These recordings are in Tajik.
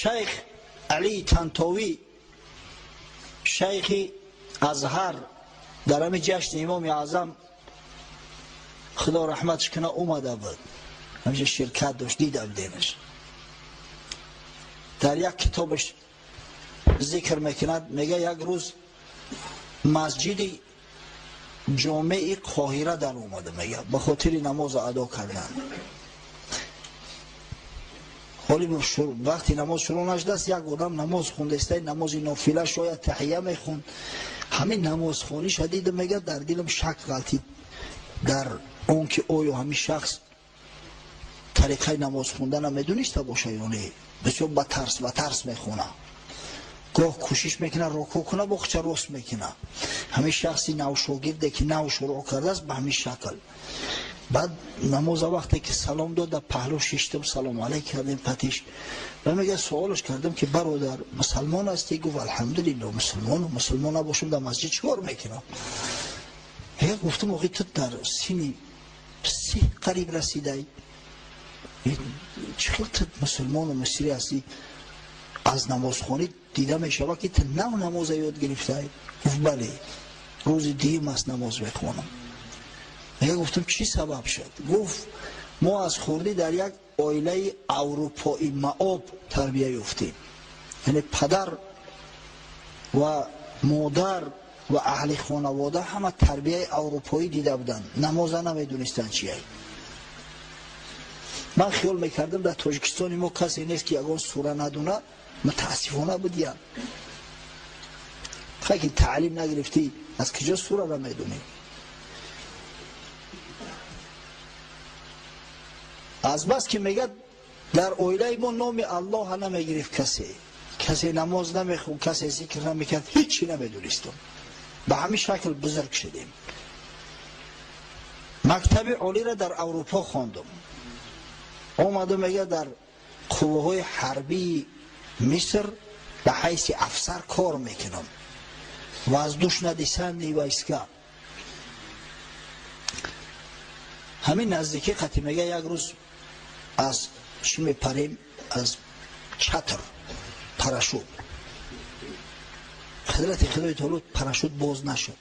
Шайх Али Тантовӣ, шайхи Азҳар, дар ҳамин ҷашни Имоми Аъзам Худо раҳматш кунад омада буд, ҳамеша ширкат дошт, дида будемаш. Дар як китобаш зикр мекунад, мега як рӯз масҷиди ҷомеи Қоҳира дар омада, мега ба хотири намоза адо кардан. Ҳоли вақти намоз шурӯъ нашудааст, як одам намоз хундаистай, намози нофила, шояд таҳия мехунд. Ҳамин намозхониша дидам, мега дар дилам шак ғалтид дар он ки оё ҳамин шахс тариқаи намоз хундана медониста боша ё не. Бисёр ба тарс мехона, гоҳ кӯшиш мекунад рукӯъ кунад, боқча рост мекунад. Ҳамин шахси навшогирде ки нав шурӯъ кардааст ба ҳамин шакл. Баъд намоза вақте ки салом дод, дар паҳлӯ шиштам, салом алайк кардем патиш. Ва мега суолаш кардам ки бародар, мусалмон ҳастӣ? Гуфт алҳамдулилло, мусулмонам. Мусулмон набошам дар масҷид чӣ кор мекунам? Мега гуфтам охи ту дар синни 30 қариб расидай, чӣ хел ту мусулмону мисрӣ ҳастӣ? Аз намозхонӣ дида мешавад ки ту нав намоза ёд гирифтай. Гуфт бале, рӯзи дуюм аст намоз мехонам. Мега гуфтам чӣ сабаб шуд? Гуфт мо аз хурдӣ дар як оилаи аврупоӣ маоб тарбия ёфтем, яъне падар ва модар ва аҳли хонавода ҳама тарбияи аврупоӣ дида буданд, намоза намедонистанд чия. Ман хиёл мекардам дар Тоҷикистони мо касе нест ки ягон сура надона, мутаассифона будиям. Хай ки таълим нагирифтӣ, аз куҷо сураро медонӣ? Аз бас ки мегӯяд дар оилаи мо номи Аллоҳа намегирифт касе, касе намоз намехӯнд, касе зикр намекард, ҳеҷ чӣ намедонистам. Ба ҳамин шакл бузург шудем. Мактаби олиро дар Аврупо хондум. Омадам, мега дар қувваҳои ҳарбии Миср ба ҳайси афсар кор мекунам. Воздушно-десантные войска. Ҳамин наздикӣ қати мега як рӯз аз чӣ мепарем, аз чатр парашют. Ҳазрати Худои таоло парашют боз нашуд.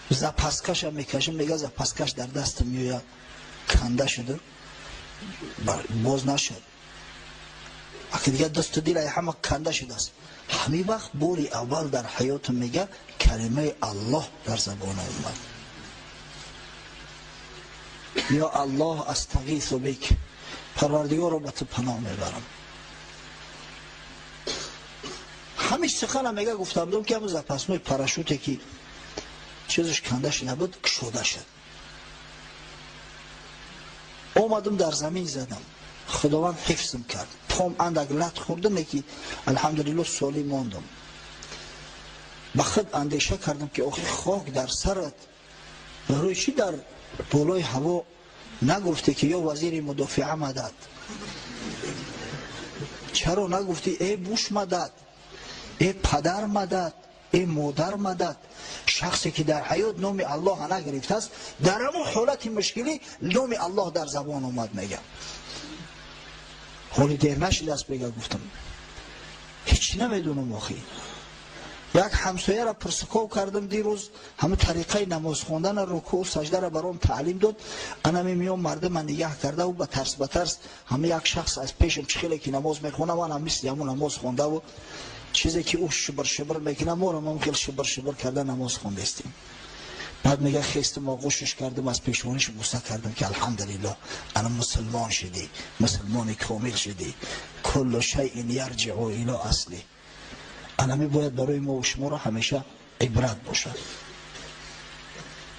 Запаскаша мекашам, мега запаскаш дар дастам меояд, канда шуда, боз нашуд. Аки дигар дасту дилай ҳама канда шудааст. Ҳамин вақт бори аввал дар ҳаётам мега калимаи Аллоҳ дар забонам омад. Ё Аллоҳ, астағису бик, Парвардигоро ба ту паноҳ мебарам. Ҳамин сухана мега гуфтам дом ки ҳамун запасной парашюте ки чизаш канда шуда буд, кушода шуд. Омадам дар замин задам, Худованд ҳифзм кард. Пом андак лат хӯрдам, ки алҳамдулилло солим мондам. Ба худ андеша кардам ки охи хок дар сарат, барои чӣ дар болои ҳаво нагуфте ки ё вазири мудофиа мадад? Чаро нагуфти э Буш мадад, э падар мадад, э модар мадад? Шахсе ки дар ҳаёт номи Аллоҳа нагирифтааст, дар ҳамон ҳолати мушкилӣ номи Аллоҳ дар забон омад. Мега ҳоли дер нашидааст. Мега гуфтам ҳеҷ намедонам. Охи як ҳамсояро пурсуков кардам дирӯз, ҳамин тариқаи намоз хондана, рукӯъ саждаро баром таълим дод. Анами миён мардума нигаҳ кардаву ба тарс ба тарс ҳама як шахс аз пешам чӣ хеле ки намоз мехона, ман ҳам мисли ҳамун намоз хондаву чизе ки ӯ шибр шибр мекунад, моро ҳам хел шибр шибр карда намоз хондестем. Баъд мега хестам, оғӯшаш кардам, аз пешониш буса кардам ки алҳамдулилло, ана мусулмон шудӣ, мусулмони комил шудӣ. Куллу шайъин ярҷиъу ило асли. Анами бояд барои мо шуморо ҳамеша ибрат бошад.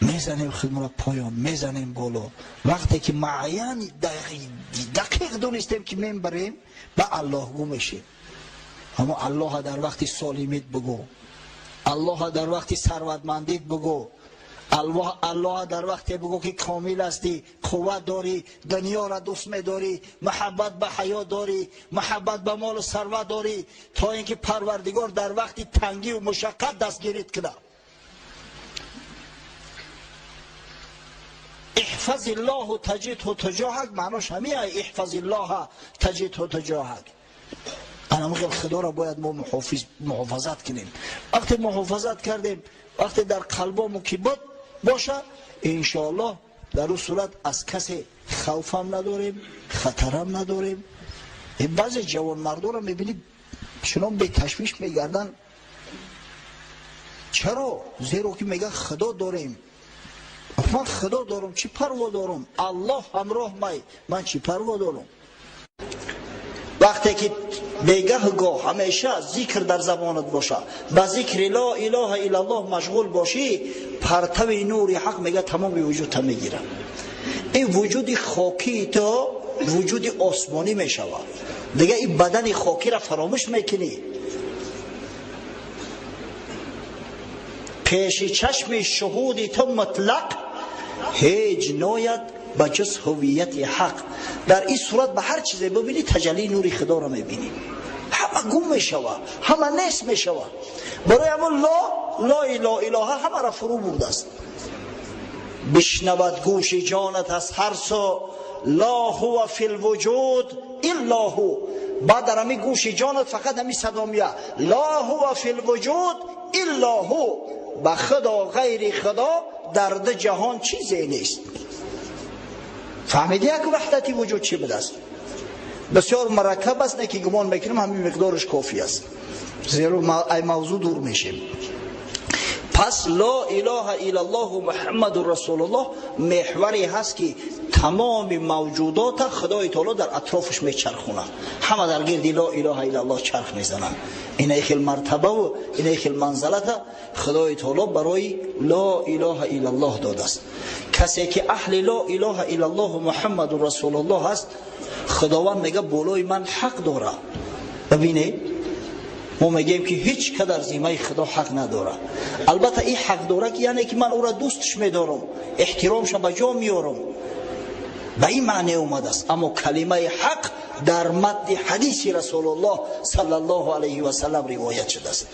Мезанем худморо поён, мезанем боло. Вақте ки муайян дақиқ донистем ки мебарем, ба Аллоҳгӯ мешем. Аммо Аллоҳа дар вақти солимит бугӯ, Аллоҳа дар вақти сарватмандит бугӯ, Аллоҳа дар вақте бугӯ ки комил ҳастӣ, қувват дорӣ, дунёро дӯст медорӣ, муҳаббат ба ҳаёт дорӣ, муҳаббат ба молу сарват дорӣ, то ин ки Парвардигор дар вақти тангию мушаққат дастгирит кунад. Иҳфаз Аллоҳу таҷидҳу туҷоҳак, маънош ҳамия. Иҳфаз Аллоҳа таҷидҳу туҷоҳак. Ана Худоро бояд мо муҳофизат кунем. Вақте муҳофизат кардем, вақте дар қалбомон ки буд боша, иншоаллоҳ дар он сурат аз касе хавфам надорем, хатарам надорем. Баъзе ҷавонмардоро мебинӣ чунон беташвиш мегарданд. Чаро? Зеро ки мегӯяд Худо дорем. Ман Худо дорам, чӣ парво дорам? Аллоҳ ҳамроҳ май, ман чӣ парво дорам? Вақте ки бегаҳгоҳ ҳамеша зикр дар забонат боша, ба зикри ло илоҳа иллаллоҳ машғул бошӣ, партави нури ҳақ мега тамоми вуҷудта мегирад. Ин вуҷуди хокии то вуҷуди осмонӣ мешавад. Дига ин бадани хокиро фаромӯш мекунӣ. Пеши чашми шуҳуди ту мутлақ ҳеҷ нояд ба ҷуз ҳувияти ҳақ. Дар ин сурат ба ҳар чизе бибинӣ таҷаллии нури Худоро мебинӣ. Ҳама гум мешавад, ҳама нест мешавад. Барои ҳамон ло лои ло илоҳа ҳамаро фурӯ бурдааст. Бишнавад гӯши ҷонат аз ҳар су ла ҳува фи лвуҷуд илла ҳу. Баъд дар ҳамин гӯши ҷонат фақат ҳамин садо меяд: ла ҳува фи лвуҷуд илла ҳу. Ба Худо ғайри Худо дар ду ҷаҳон чизе нест. Фаҳмидӣ як ваҳдати вуҷуд чӣ будааст? Бисёр мураккаб аст, не ки гумон мекунем ҳамин миқдораш кофӣ аст, зеро ай мавзӯъ дур мешем. Пас ло илоҳа иллаллоҳу муҳаммадун расулуллоҳ меҳваре ҳаст ки тамоми мавҷудота Худои таоло дар атрофаш мечархонад. Ҳама дар гирди ло илоҳа иллаллоҳ чарх мезананд. Инаи хел мартабаву инаи хел манзалата Худои таоло барои ло илоҳа иллаллоҳ додааст. Касе ки аҳли ло илоҳа иллаллоҳу муҳаммадун расулуллоҳ аст, Худованд мега болои ман ҳақ дорад. Бибинед, мо мегӯем ки ҳеҷ ка дар зиммаи Худо ҳақ надорад. Албатта ин ҳақ дорад ки яъне ки ман ӯро дӯстш медорам, эҳтиромша ба ҷо меорам, ба ин маъне омадааст. Аммо калимаи ҳақ дар матни ҳадиси Расулуллоҳ саллаллоҳу алайҳи васаллам ривоят шудааст.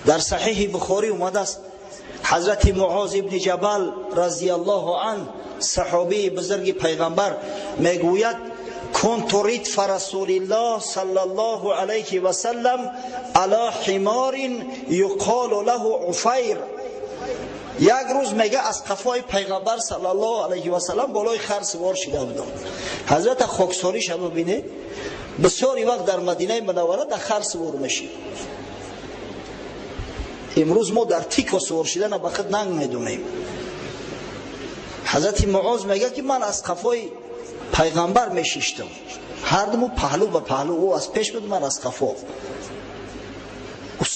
Дар Саҳиҳи Бухорӣ омадааст, ҳазрати Муоз ибни Ҷабал разияллоҳу анҳ, саҳобии бузурги пайғамбар, мегӯяд: كنت ردف رسول الله صلى الله عليه وسلم على حمار يقال له عفير. یک روز میگه از قفای پیغمبر صلی الله علیه و سلم بالای خر سوار شده بودم. حضرت خاکساریش هم ببینه، بسیاری وقت در مدینه منوره در خر سوار میشید. امروز ما در تیکا سوار شدن به خود ننگ میدونیم. حضرت معاذ میگه که من از قفای پیغمبر میشیشتم، هر دو پهلو به پهلو، او از پیش بود من از قفا.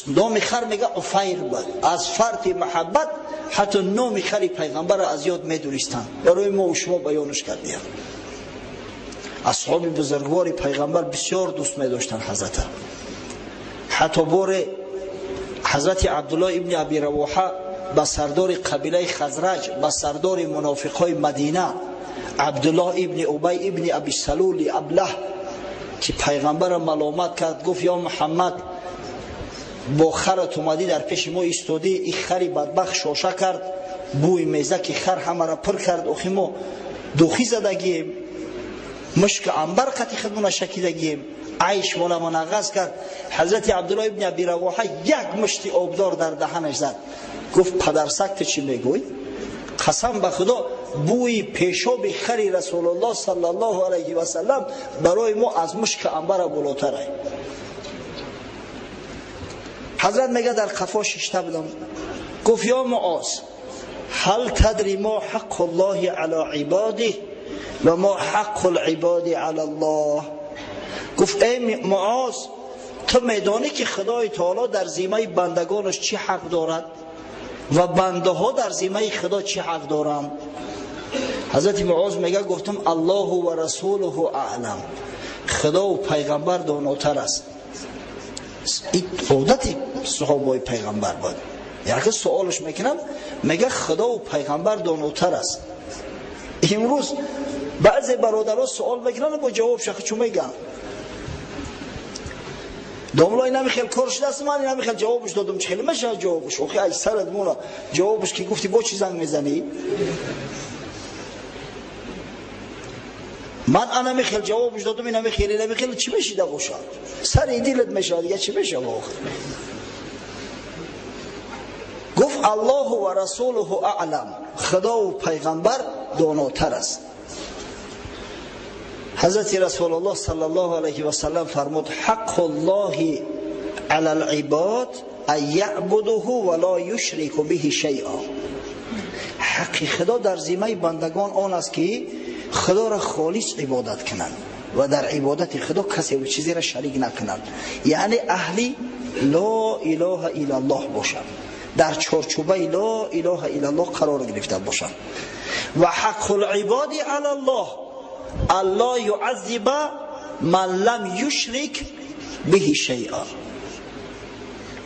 نام خر میگه عفیر بود. از فرط محبت حتی نام خری پیغمبر از یاد میدونستند. برای ما و شما بیانش کردیم. اصحاب بزرگوار پیغمبر بسیار دوست میداشتند حضرت. حتی بار حضرت عبدالله ابن ابی رواحه به سردار قبیله خزرج، به سردار منافقای مدینه عبدالله ابن ابی ابن ابی سلول ابله که پیغمبر ملامت کرد، گفت یا محمد با خرت اومدی در پیش ما ایستادی، این خری بدبخت شاشه کرد، بوی میزه که خر همه را پر کرد، اخی ما دوخی زدگیم، مشک عنبر قطی خودمون شکیدگیم، عیش مالا منغص کرد. حضرت عبدالله ابن ابی رواحه یک مشت آبدار در دهنش زد، گفت پدرسگ تو چی میگوی؟ قسم به خدا بوی پیشاب خری رسول الله صلی الله علیه و سلم برای ما از مشک عنبر بالاتر است. حضرت میگه در قفا ششته بودم، گفت یا معاذ هل تدری ما حق الله علی عباده و ما حق العباد علی الله؟ گفت ای معاذ تو میدانی که خدای تعالی در ذمه بندگانش چی حق دارد و بنده ها در ذمه خدا چی حق دارند؟ حضرت معاذ میگه گفتم الله و رسوله اعلم، خدا و پیغمبر داناتر است. این عادت صحابه پیغمبر بود. یعنی سوالش میکنم میگه خدا و پیغمبر داناتر است. امروز بعضی برادرها سوال میکنن با جواب شخص چون میگن домло инами хел кор шудааст, ман инами хел ҷавобаш додам, чи хеле мешавад ҷавобаш? Охи ай сарат мона ҷавобаш ки гуфти бо чӣ занг мезанӣ? Ман анами хел ҷавобш додум, инами хел, инами хел, чӣ мешида бошад? Сари дилат мешавад, дига чӣ мешава охир? Гуфт Аллоҳу ва расулуҳу аълам, Худову пайғамбар донотар аст. Ҳазрати Расулуллоҳ саллаллоҳу алайҳи васаллам фармуд: ҳаққуллоҳи алал ибод ан яъбудуҳу ва ло юшрику биҳи шайъа. Ҳаққи Худо дар зиммаи бандагон он аст ки Худоро холис ибодат кунанд ва дар ибодати Худо касе чизеро шарик накунанд, яъне аҳли ло илоҳа иллаллоҳ бошанд, дар чорчӯбаи ло илоҳа иллаллоҳ қарор гирифта бошанд. Ва ҳаққул ибоди алаллоҳ алло юаззиба ман лам юшрик биҳи шайъа.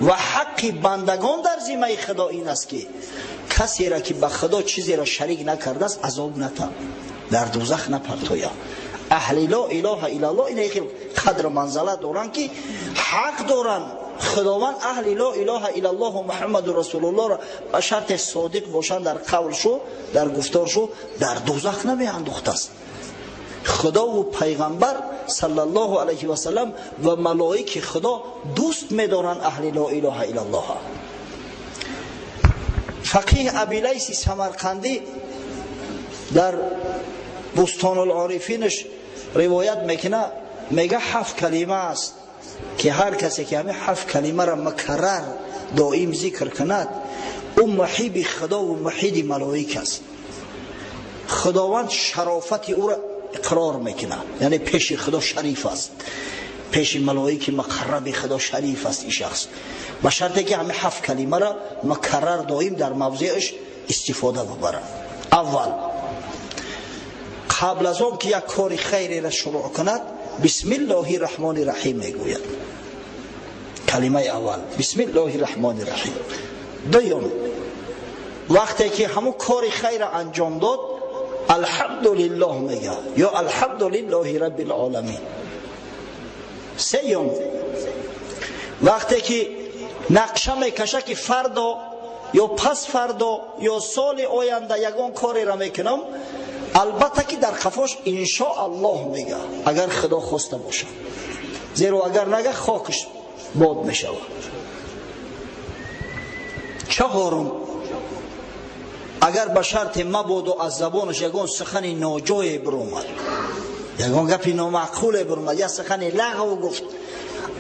Ва ҳаққи бандагон дар зиммаи Худо ин аст ки касеро ки ба Худо чизеро шарик накардааст азоб натаб, дар дӯзах напартояд. Аҳли ло илоҳа иллаллоҳ ина хел қадру манзалат доранд ки ҳақ доранд. Худованд аҳли ло илоҳа иллаллоҳу Муҳаммаду расулуллоҳро ба шарте содиқ бошанд дар қавлшу, дар гуфторшу, дар дӯзах намеандохтааст. Худову пайғамбар саллаллоҳу алайҳи васаллам ва малоики Худо дӯст медоранд аҳли ло илоҳа иллаллоҳ. Фақиҳ Абилайси Самарқандӣ дар Бустонул-Орифинаш ривоят мекунад, мега ҳафт калима аст ки ҳар касе ки ҳамин ҳафт калимаро мукаррар доим зикр кунад, ӯ муҳиби Худову муҳиди малоик аст. Худованд шарофати ӯро иқрор мекунад, яъне пеши Худо шариф аст, пеши малоики муқарраби Худо шариф аст ин шахс, ба шарте ки ҳамин ҳафт калимаро мукаррар доим дар мавзеъаш истифода бибарад. Аввал, қабл аз он ки як кори хайреро шурӯъ кунад, бисмиллоҳи раҳмони раҳим мегӯяд. Калимаи аввал бисмиллоҳи раҳмони раҳим. Дуюм, вақте ки ҳамун кори хайра анҷом дод, алҳамдулиллоҳ мегӯяд ё алҳамдулиллоҳи раббил оламин. Сеюм, вақте ки нақша мекашад ки фардо ё пас фардо ё соли оянда ягон кореро мекунам, албатта ки дар қафош иншоаллоҳ мегӯяд, агар Худо хоста бошад, зеро агар нага хокаш бод мешавад. Чаҳорум, агар ба шарте мабоду аз забонаш ягон сухани ноҷое биромад, ягон гапи номаъқуле биромад, як сухани лағв гуфт,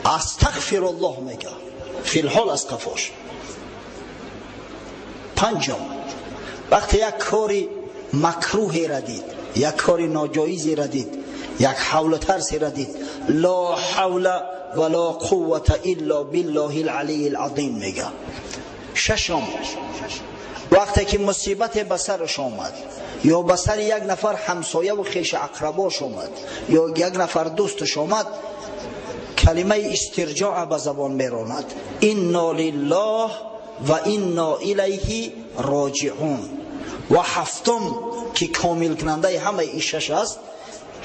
астағфируллоҳ мегӯяд филҳол аз қафош. Панҷум, вақте як кори макрӯҳеро дид, як кори ноҷоизеро дид, як ҳавлу тарсеро дид, ло ҳавла ва ло қуввата илло биллоҳи алалийи алазим мегӯяд. Шашум, вақте ки мусибате ба сараш омад ё ба сари як нафар ҳамсояву хешу ақрабош омад ё як нафар дӯсташ омад, калимаи истирҷоа ба забон меронад: инно лиллоҳ ва инно илайҳи роҷиун. Ва ҳафтум, ки комилкунандаи ҳамаи ин шаш аст,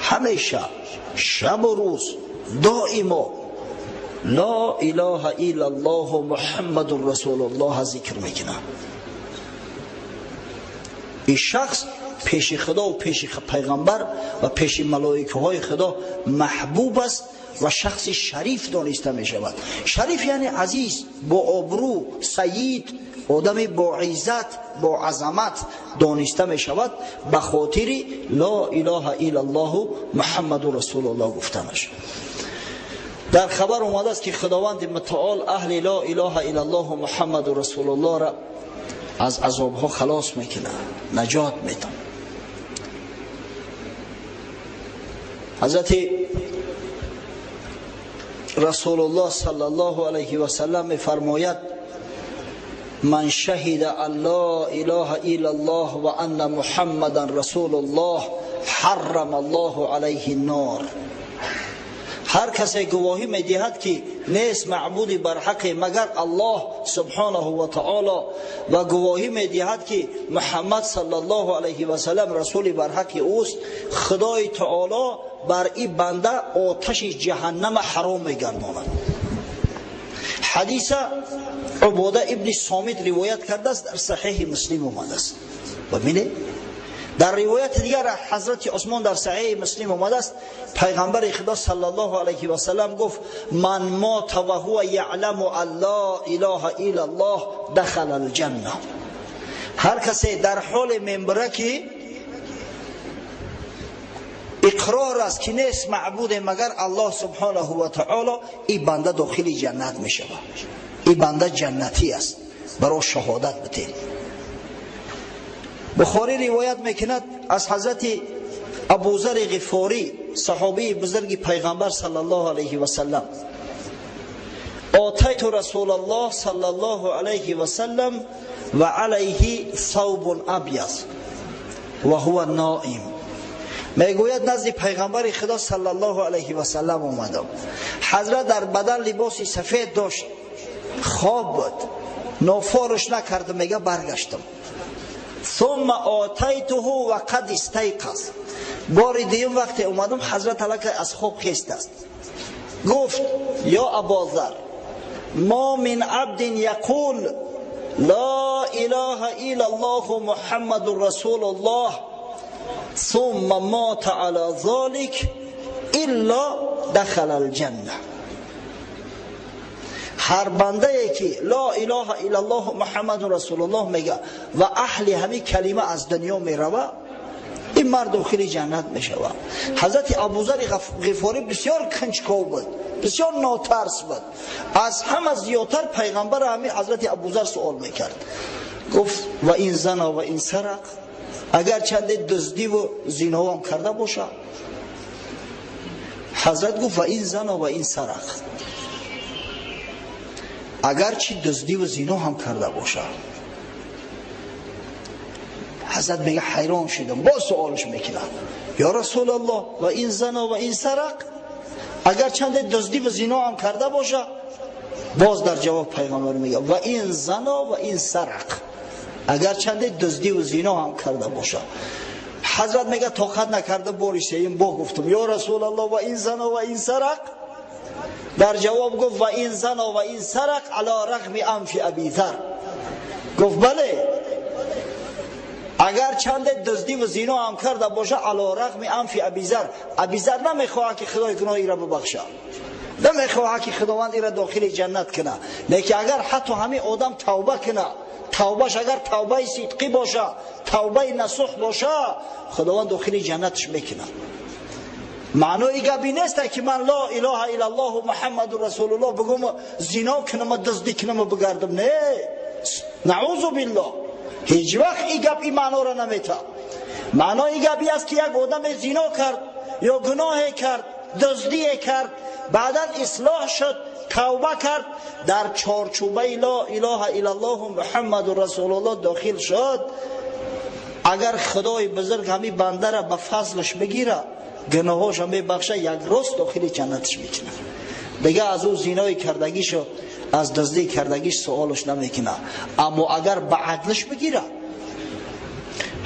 ҳамеша шабу рӯз доимо ло илоҳа иллаллоҳу муҳаммадун расулуллоҳ зикр мекунад. Ин шахс пеши Худо ва пеши пайғамбар ва пеши малоикаҳои Худо маҳбуб аст ва шахси шариф дониста мешавад. Шариф яъне азиз, бо обрӯ, сайид, одами бо иззат, бо азамат дониста мешавад ба хотири ло илоҳа иллаллоҳу муҳаммаду расулуллоҳ гуфтанаш. Дар хабар омадааст ки Худованди мутаол аҳли ло илоҳа иллаллоҳу муҳаммаду расулуллоҳро аз азобҳо халос мекунад, наҷот медиҳад. Ҳазрати Расулуллоҳ саллаллоҳу алайҳи васаллам мефармояд: ман шаҳида ан ло илоҳа иллаллоҳ ва анна муҳаммадан расулуллоҳ ҳаррама аллоҳу алайҳи нор. Ҳар касе гувоҳӣ медиҳад ки нест маъбуди барҳақе магар Аллоҳ субҳонаҳу ва таоло ва гувоҳӣ медиҳад ки Муҳаммад саллаллоҳу алайҳи васаллам расули барҳақи ӯст, Худои таоло бар ин банда оташи ҷаҳаннама ҳаром мегардонад. Ҳадиса Убода ибни Сомит ривоят кардааст, дар Саҳеҳи Муслим омадааст. Бибинед, Дар ривояти дигар ҳазрати Усмон дар Саҳеҳи Муслим омадааст, пайғамбари Худо саллаллоҳу алайҳи васаллам гуфт: ман мота ва ҳува яъламу ан ло илоҳа иллаллоҳ дахала алҷанна. Ҳар касе дар ҳоле мембира ки иқрор аст ки нест маъбуде магар Аллоҳ субҳонаҳу ва таоло, ин банда дохили ҷаннат мешавад. Ин банда ҷаннатӣ аст, баро шаҳодат битем. Бухорӣ ривоят мекунад аз ҳазрати Абузари Ғифорӣ, саҳобии бузурги пайғамбар саллаллоҳу алайҳи васаллам: отайту расулаллоҳ саллаллоҳу алайҳи васаллам ва алайҳи савбун абяз ва ҳува ноим. Мегӯяд, назди пайғамбари Худо саллаллоҳу алайҳи васаллам омадам, ҳазрат дар бадан либоси сафед дошт, хоб буд, нофориш накардам. Мега, баргаштам. Сумма отайтуҳу ва қад истайқаз. Бори дуюм вақте омадам, ҳазрат аллакай аз хоб хест аст. Гуфт: ё Абозар, мо мин абдин яқул ла илаҳа иллаллоҳу Муҳаммадун расулуллоҳ сумма мота ала золик илла дахала алҷанна. Ҳар бандае ки ло илоҳа иллаллоҳу Муҳаммадун расулуллоҳ мега ва аҳли ҳамин калима аз дунё мерава, ин мард дохили ҷаннат мешавад. Ҳазрати Абузари Ғифорӣ бисёр кунҷков буд, бисёр нотарс буд. Аз ҳама зиёдтар пайғамбар ҳамин ҳазрати Абузар суол мекард. Гуфт: ва ин зана ва ин сарақ, агар чанде дуздиву зиноам карда бошад? Ҳазрат гуфт: ва ин зана ва ин сарақ, агарчи дуздиву зино ҳам карда бошад. Ҳазрат мега, ҳайрон шудам, боз суолш мекунам: ё расулаллоҳ, ва ин зана ва ин сарақ, агар чанде дуздиву зино ҳам карда бошад? Боз дар ҷавоб пайғамбар мега: ва ин зана ва ин сарақ, агар чанде дуздиву зино ҳам карда бошад. Ҳазрат мега, тоқат накарда, бори сеюм бо гуфтам: ё расулаллоҳ, ва ин зана ва ин сарақ? Дар ҷавоб гуфт: ва ин зана ва ин сарақ ала рағми анфи Абизар. Гуфт: бале, агар чанде дуздиву зино ҳам карда боша, ала рағми анфи Абизар. Абизар намехоҳад ки Худои гуноҳ ира бубахшад, намехоҳад ки Худованд ира дохили ҷаннат кунад. Лекин агар ҳатто ҳамин одам тавба кунад, тавбаш агар тавбаи сидқӣ боша, тавбаи насуҳ боша, Худованд дохили ҷаннатш мекунад. Маънои гапи нест ки ман ло илоҳа иллаллоҳу Муҳаммадун расулуллоҳ бигӯм, зино кунам, дуздӣ кунам, бигардам. Не, наъузу биллоҳ, ҳеҷ вақт ин гап ин маъноро наметавад. Маънои гап ин аст ки як одаме зино кард ё гуноҳе кард, дуздие кард, баъдан ислоҳ шуд, тавба кард, дар чорчӯбаи ло илоҳа иллаллоҳу Муҳаммадун расулуллоҳ дохил шуд. Агар Худои бузург ҳамин бандара ба фазлаш бигира, гуноҳоша мебахша, як рост дохили ҷаннаташ мекунад. Дига аз ӯ зинои кардагишу аз дуздӣ кардагиш суолш намекунад. Аммо агар ба адлаш бигира,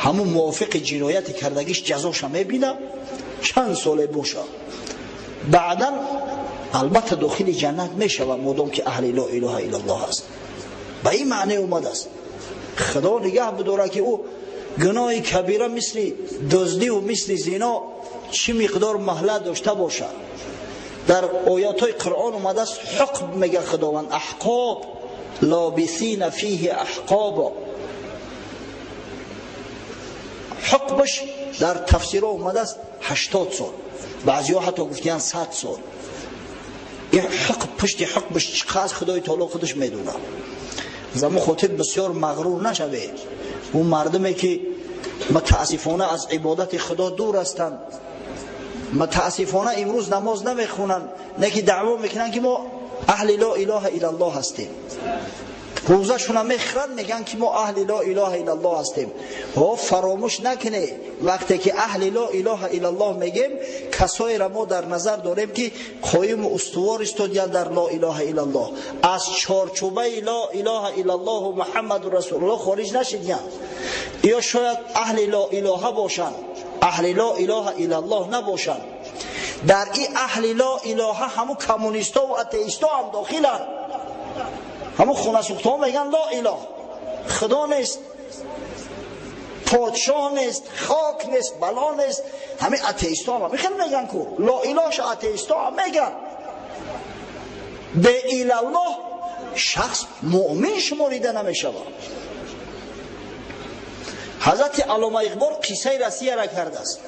ҳамун мувофиқи ҷинояти кардагиш ҷазоша мебина, чанд соле боша, баъдан албатта дохили ҷаннат мешавад, модом ки аҳли ло илоҳа иллаллоҳ аст. Ба ин маъне омадааст. Худо нигаҳ бидорад ки ӯ гуноҳи кабира мисли дуздиву мисли зино чӣ миқдор маҳлат дошта бошад. Дар оятҳои Қуръон омадааст, ҳукм мега Худованд: аҳқоб лобисина фиҳи аҳқобо. Ҳукмаш дар тафсирҳо омадааст 80 сол, баъзиҳо ҳатто гуфтиянд 100 сол. Ин ҳукм, пушти ҳукмаш чӣ қадр, Худои таоло худаш медонад. Замон хотир бисёр мағрур нашавед. Он мардуме ки мутаассифона аз ибодати Худо дур ҳастанд, мутаассифона имрӯз намоз намехонанд, не ки даъво мекунанд ки мо аҳли ло илоҳа иллаллоҳ ҳастем, рӯзашона мехӯранд, мегӯянд ки мо аҳли ло илоҳа иллаллоҳ ҳастем. Ҳо, фаромӯш накунед, вақте ки аҳли ло илоҳа иллаллоҳ мегем, касоеро мо дар назар дорем ки қоиму устувор истодиянд дар ло илоҳа иллаллоҳ, аз чорчӯбаи ло илоҳа иллаллоҳу Муҳаммаду расулуллоҳ хориҷ нашидиянд. Ё шояд аҳли ло илоҳа бошанд, аҳли ло илоҳа иллаллоҳ набошанд. Дар ин аҳли ло илоҳа ҳамун коммунистҳо ва атеистҳо ҳам дохиланд. Ҳамун хонасӯхтаҳо мегӯянд ло илоҳ, Худо нест. Подшоҳ нест, хок нест, бало нест. Ҳамин атеистҳо ҳам хеле мегӯянд ку ло илоҳ, атеистҳо ҳам мегӯянд. Бе илаллоҳ шахс муъмин шуморида намешавад. Ҳазрати Аллома Иқбол қиссаи Россияро кардааст,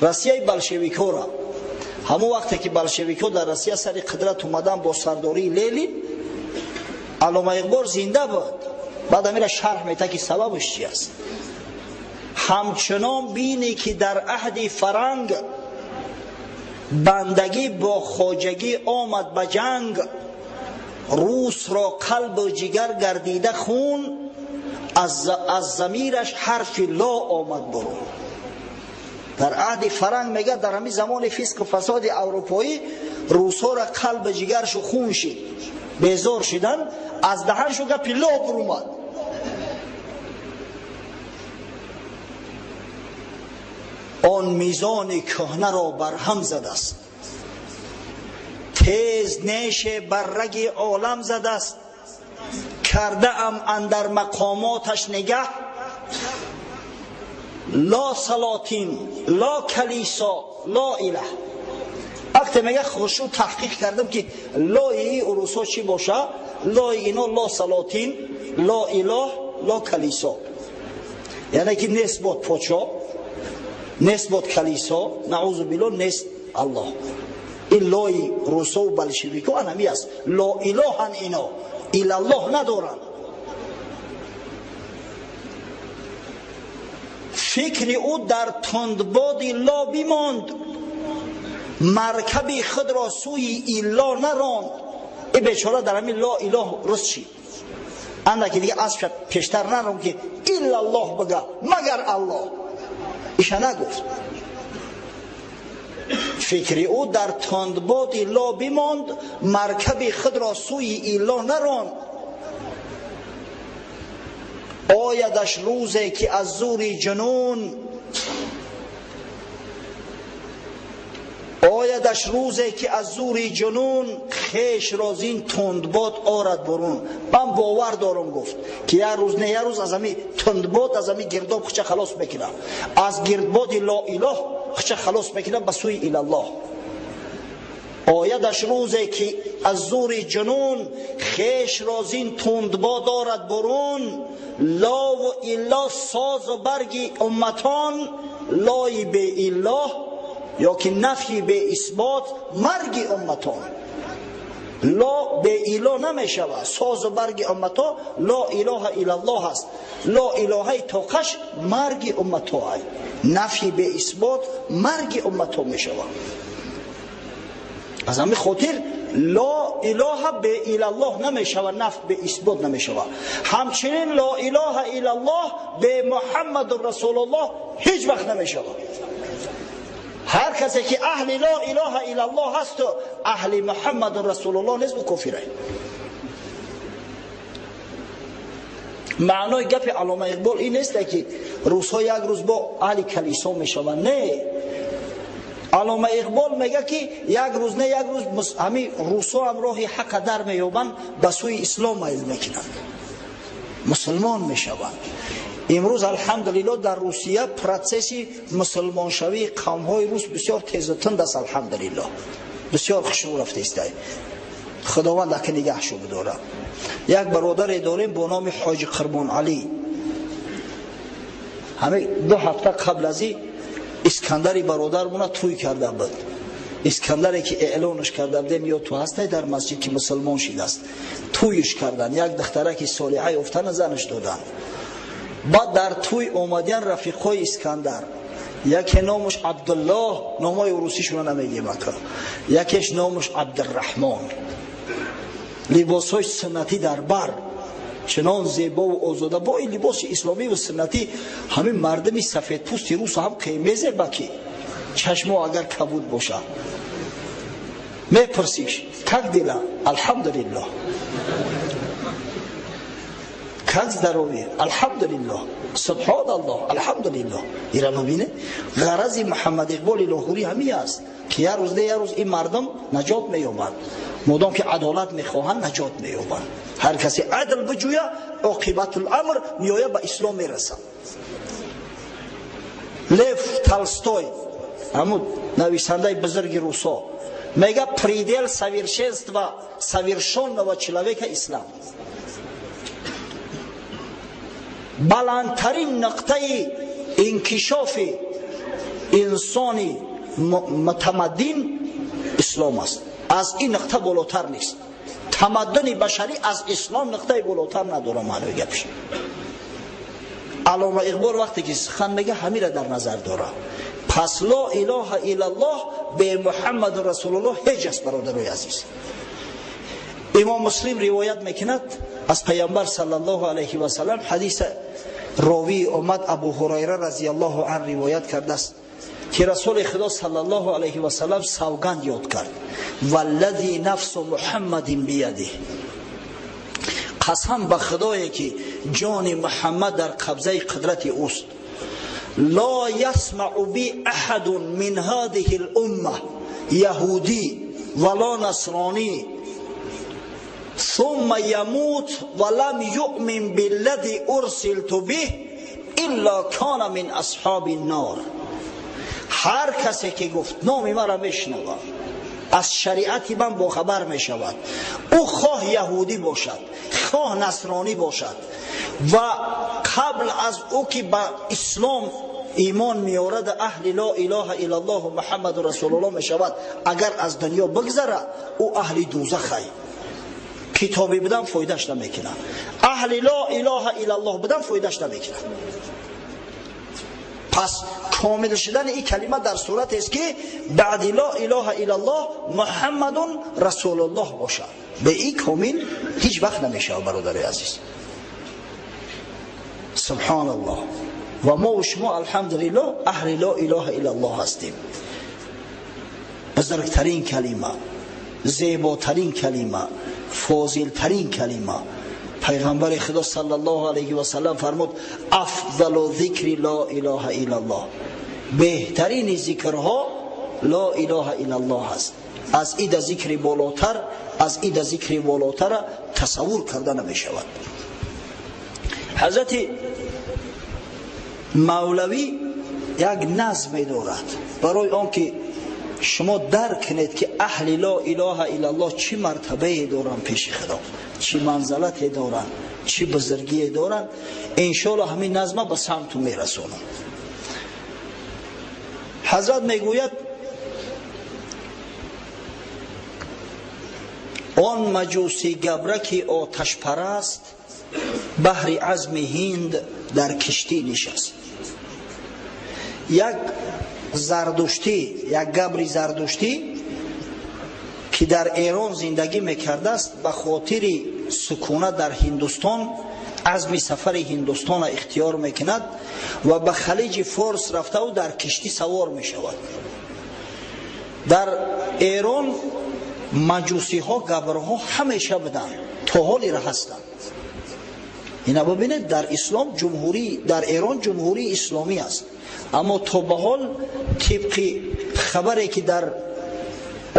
Россияи болшевикҳоро. Ҳамон вақте ки болшевикҳо дар Россия сари қудрат омадан бо сардории Ленин, Аллома Иқбол зинда буд. Баъд амира шарҳ метад, ки сабабаш чи аст. Ҳамчунон бинӣ, ки дар аҳди фаранг бандагӣ бо хоҷагӣ омад ба ҷанг, русро қалбу ҷигар гардида хун, аз замираш ҳарфи ло омад бурун. Дар аҳди фаранг, мега, дар ҳамин замони фисқу фасоди аврупоӣ русҳоро қалбу ҷигаршу хун шид, безор шидан, аз даҳаншу гапи ло бурумад. Он мизони кӯҳнаро барҳам задааст, тез неше бар раги олам задааст. Кардаам андар мақомоташ нигаҳ, ло салотин, ло калисо, ло илаҳ. Вақте, мега, хушу таҳқиқ кардам, ки лои урусҳо чӣ боша, лои ино ло салотин, ло илоҳ, ло калисо, яъне ки нест бод подшоҳ, нест бод калисо, наузу биллоҳ, нест Аллоҳ. Ин лои русову болшевико анами аст. Ло илоҳан, ино илаллоҳ надоранд. Фикри ӯ дар тундбоди ло бимонд, маркаби худро сӯи илло наронд. И бечора дар ҳамин ло илоҳ руст шид, андаки дига аспша пештар нарон, ки иллаллоҳ бага, магар Аллоҳ, иша нагуфт. Фикри ӯ дар тундбоди ло бимонд, маркаби худро сӯи илло наронд. Оядаш рӯзе, ки аз зури ҷунун, оядаш рӯзе, ки аз зури ҷунун хешро зин тундбод орад бурун. Ман бовар дорам, гуфт, ки як рӯз не як рӯз аз ҳами тундбод, аз ҳами гирдоб хуча халос мекунам, аз гирдбоди ло илоҳ хуча халос мекунам ба сӯи илаллоҳ. Оядаш рӯзе, ки аз зури ҷунун хешро зин тундбод орад бурун. Лову илло созу барги умматон, лои беиллоҳ ё ки нафйи беисбот марги умматон. Ло беило намешавад. Созу барги уммато ло илоҳа иллаллоҳ аст. Ло илоҳаи тоқаш марги уммато ай, нафйи беисбот марги уммато мешавад. Аз ҳамин хотир ло илоҳа беилаллоҳ намешавад, нафй беисбот намешавад. Ҳамчунин ло илоҳа иллаллоҳ бе Муҳаммаду расулуллоҳ ҳеҷ вақт намешавад. Ҳар касе ки аҳли ло илоҳа иллаллоҳ ҳасту аҳли Муҳаммаду расулуллоҳ нест, ӯ кофирай. Маънои гапи Аллома Иқбол ин несте, ки рӯзҳо як рӯз бо аҳли калисо мешаванд. Не, Аллома Иқбол мега, ки як рӯз не як рӯз ҳамин рӯсҳо ҳам роҳи ҳаққа дар меёбанд, ба сӯи ислом майл мекунанд, мусулмон мешаванд. Имрӯз, алҳамдулилло, дар Русия процесси мусулмоншавии қавмҳои рус бисёр тезу тунд аст. Алҳамдулилло, бисёр хушрӯ рафтаистай. Худованд ака нигаҳшо бидорад. Як бародаре дорем бо номи Ҳоҷи Қурбоналӣ. Ҳамин 2 ҳафта қабл аз и Искандари бародармона тӯй карда буд. Искандаре ки эълонаш карда будем, ё ту ҳастай дар масҷид, ки мусулмон шидааст, тӯйш кардан, як духтараки солиҳа ёфтана, занаш доданд. Баъд дар тӯй омадиян рафиқҳои Искандар. Яке номаш Абдуллоҳ, номҳои урусишона намегем ака, якеш номаш Абдурраҳмон. Либосҳои суннатӣ дар бар, чунон зебову озода, бо ин либоси исломиву суннатӣ. Ҳамин мардуми сафедпӯсти рус ҳам мезеба, ки чашмо агар кабуд бошад. Мепурсиш: «Как дела?» «Алҳамдулиллоҳ». «Как здоровье?» «Алҳамдулиллоҳ». «Субҳоналлоҳ, алҳамдулиллоҳ». Ира мубине, ғарази Муҳаммад Иқболи Лоҳурӣ ҳамин аст, ки як рӯз не як рӯз ин мардум наҷот меёбанд. Модом ки адолат мехоҳанд, наҷот меёбанд. Ҳар касе адл биҷӯя, оқибатуламр меоя, ба ислом мерасад. Лев Толстой, ҳамун нависандаи бузурги русо, мега: предел совершенства совершенного человека ислам. Баландтарин нуқтаи инкишофи инсони мутамаддин ислом аст. Аз ин нуқта болотар нест. Тамаддуни башарӣ аз ислом нуқтаи болотар надорад. Маънои гапш, Аллома Иқбол вақте ки сухан мега, ҳамира дар назар дорад. Пас ло илоҳа иллаллоҳ бе Муҳаммаду расулуллоҳ ҳеҷ аст. Бародарои азиз, Имом Муслим ривоят мекунад аз Пайғамбар саллаллоҳу алайҳи васаллам. Ҳадиса ровии омад Абу Ҳурайра разияллоҳу ан ривоят кардааст, ки Расули Худо саллаллоҳу алайҳи васаллам савганд ёд кард: валлази нафсу Муҳаммадин биядиҳ, қасам ба Худое ки ҷони Муҳаммад дар қабзаи қудрати ӯст, ло ясмау би аҳадун мин ҳадиҳи лумма яҳудӣ вало насронӣ ثم يموت ولم يؤمن بالذي أرسلت به إلا كان من أصحاب النار. Ҳар касе ки гуфт номи маро мешунавад, аз шариати ман бохабар мешавад, ӯ хоҳ яҳудӣ бошад, хоҳ насронӣ бошад, ва қабл аз ӯ ки ба ислом имон меорад, аҳли ло илоҳа иллаллоҳу Муҳаммаду расулуллоҳ мешавад, агар аз дунё бигзара, ӯ аҳли дӯзахай. Китобӣ будан фоидаш намекунад, аҳли ло илоҳа иллаллоҳ будан фоидаш намекунад. Пас комил шудани ин калима дар суратест, ки баъди ло илоҳа иллаллоҳ Муҳаммадун расулуллоҳ бошад. Бе ин комил ҳеҷ вақт намешавад. Бародари азиз, субҳоналлоҳ, ва мо шумо, алҳамдулиллоҳ, аҳли ло илоҳа иллаллоҳ ҳастем. Бузургтарин калима, зеботарин калима, фозилтарин калима. Пайғамбари Худо саллаллоҳу алайҳи васаллам фармуд: афзалу зикри ло илоҳа иллаллоҳ. Беҳтарини зикрҳо ло илоҳа иллаллоҳ аст. Аз ида зикри болотар, аз ида зикри болотара тасаввур карда намешавад. Ҳазрати Мавлавӣ як назме дорад, барои он ки шумо дарк кунед, ки аҳли ло илоҳа иллаллоҳ чӣ мартабае доранд пеши Худо, чӣ манзалате доранд, чӣ бузургие доранд. Иншоалло, ҳамин назма ба самту мерасонам. Ҳазрат мегӯяд: он маҷусӣ габраки оташпараст баҳри азми ҳинд дар киштӣ нишаст. Як зардуштӣ, як габри зардуштӣ, ки дар Эрон зиндагӣ мекардааст, ба хотири сукунат дар Ҳиндустон азми сафари Ҳиндустона ихтиёр мекунад ва ба Халиҷи Форс рафтаву дар киштӣ савор мешавад. Дар Эрон маҷусиҳо, габрҳо ҳамеша буданд, то ҳолира ҳастанд. Ина бибинед, дар ислом ҷумҳурӣ, дар Эрон ҷумҳурии исломӣ аст, аммо то ба ҳол, тибқи хабаре ки дар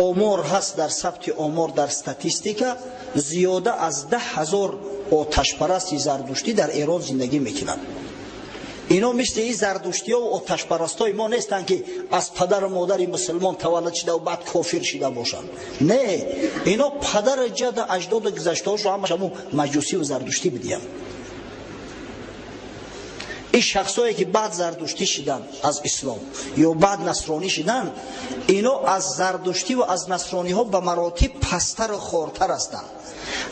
омор ҳаст, дар сабти омор, дар статистика, зиёда аз 10 000 оташпарасти зардуштӣ дар Эрон зиндагӣ мекунанд. Ино мисли ин зардуштиҳо ва оташпарастҳои мо нестанд, ки аз падару модари мусулмон таваллуд шуда баъд кофир шида бошанд. Не, ино падару ҷаду аҷдоду гузаштаҳошо ҳамаш ҳамун маҷусӣ ва зардуштӣ будиянд. Ин шахсое ки баъд зардуштӣ шиданд аз ислом ё баъд насронӣ шиданд, ино аз зардуштӣ ва аз насрониҳо ба маротиб пасттару хортар ҳастанд.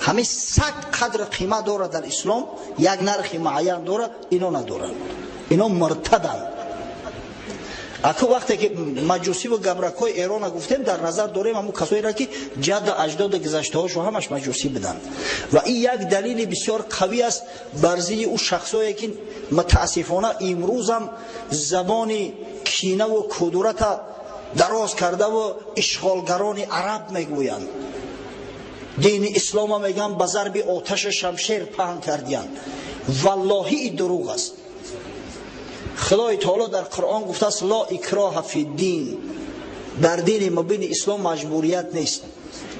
Ҳамин саг қадру қимат дорад дар ислом, як нархи муайян дорад, ино надоранд, ино муртаданд. Аку вақте ки маҷусӣ ва габракҳои Эрона гуфтем, дар назар дорем ҳамун касоеро, ки ҷадду аҷдоду гузаштаҳошо ҳамаш маҷусӣ буданд. Ва ин як далели бисёр қавӣ аст бар зидди ӯ шахсое, ки мутаассифона имрӯзам забони кинаву кудурата дароз кардаву ишғолгарони араб мегӯянд, дини ислома мегӯянд ба зарби оташу шамшер паҳн кардиянд. Валлоҳи, ин дурӯғ аст. Худои таоло дар Қуръон гуфтааст: ло икроҳа фи дин. Дар дини мубини ислом маҷбурият нест.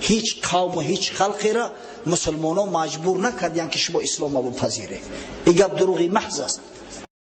Ҳеҷ қавму ҳеҷ халқеро мусулмонон маҷбур накардиянд, ки шумо ислома бипазиред. Ин гап дурӯғи маҳз аст.